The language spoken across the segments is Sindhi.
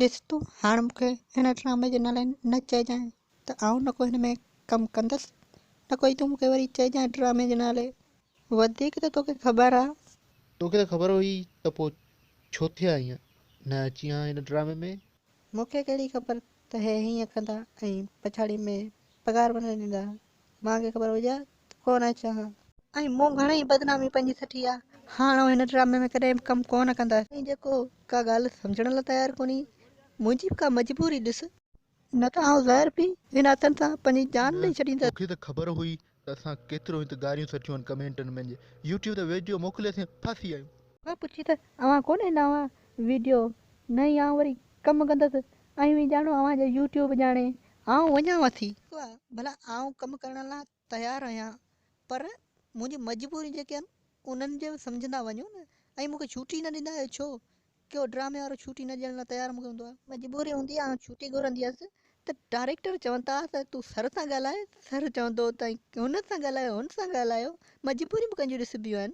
ڏس تون هاڻ مون کي هن ڊرامي جي نالي نه چئجانء ته آئون نه ڪو هن ۾ ڪم ڪندس نه ڪو ئي تون مون کي وري چئجانء ڊرامي جي نالي. وڌيڪ ته توکي خبر آ. توکي ته خبر هئي ته پوء ڇو ٿئي ها ائين نه اچين ها هن ڊرامي ۾. مون کي ڪهڙي خبر ته هي هيئن ڪندا ۽ پڇاڙي ۾ پگهار به نه ڏيندا. مان کي خبر هجي ها ته ڪونه اچان ها. ۽ مون گهڻي ئي بدنامي پنهنجي سٺي آ. هاڻ آئون هن ڊرامي ۾ ڪڏهن به ڪم ڪونه ڪندس. ۽ جيڪو ڪا ڳالهه سمجهڻ لاء تيار ڪونهي. منهنجي به ڪا مجبوري ڏس. نه ته آئون زهر پي هن هٿن سان پنهنجي جان نه ڏئي ڇڏيندس. توکي ته خبر هئي ته اسان ڪيترو هت گاريون سٺيون آهن ڪمينٽن ۾. يوٽيوب تي ويڊيو موڪلي اسين ڦاسي آيون. کان پڇي ته اوهان ڪونه ڏنا هئا ويڊيو نه ئي آئون وري ڪم ڪندس ۽ اوهين ڄاڻو اوهان جو يوٽيوب ڄاڻي آئون وڃانو ٿي. ڀلا آئون ڪم ڪرڻ لاء تيار آهيان پر منهنجي مجبوريون جيڪي آهن انهن جي به سمجهندا وڃو نه ۽ مون کي ڇوٽي نه ڏيندا آهيو ڇو ڪيو ڊرامي وارو ڇوٽي نه ڏيڻ لاء تيار مون کي هوندو آهي. مجبوري هوندي آهي آئون ڇوٽي گهرندي هيس ته ڊائريڪٽر چون ٿا ته تون سر سان ڳالهاء سر چوندو ته هن سان ڳالهايو هن سان ڳالهايو مجبوريون به ڪنهن جون ڏسبيون آهن.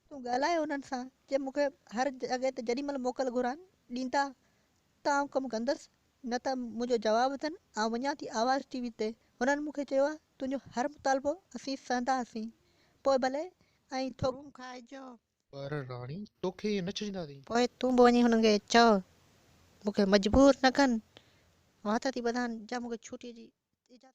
تون ڳالهاء انهن سان جي مون کي هر جڳهه تي جيڏي مهل موڪل گهران ڏيندا ته آئون ڪم ڪندس نه ته منهنجو جواب اٿن آئون وڃان ٿي آواز ٽي وي تي هنن مون کي چيو آهي تنهنجو هر مطالبو اسين سهنداسين پوء ڀلي ۽ ٿوڪ کائجو. پر راڻي توکي ائين نه ڇڏينداسين. پوء تون به وڃي هنن کي چئو مون کي مجبور نه ڪن وات ٿي ٻڌان جا مون کي ڇوٽيء جي اجازت.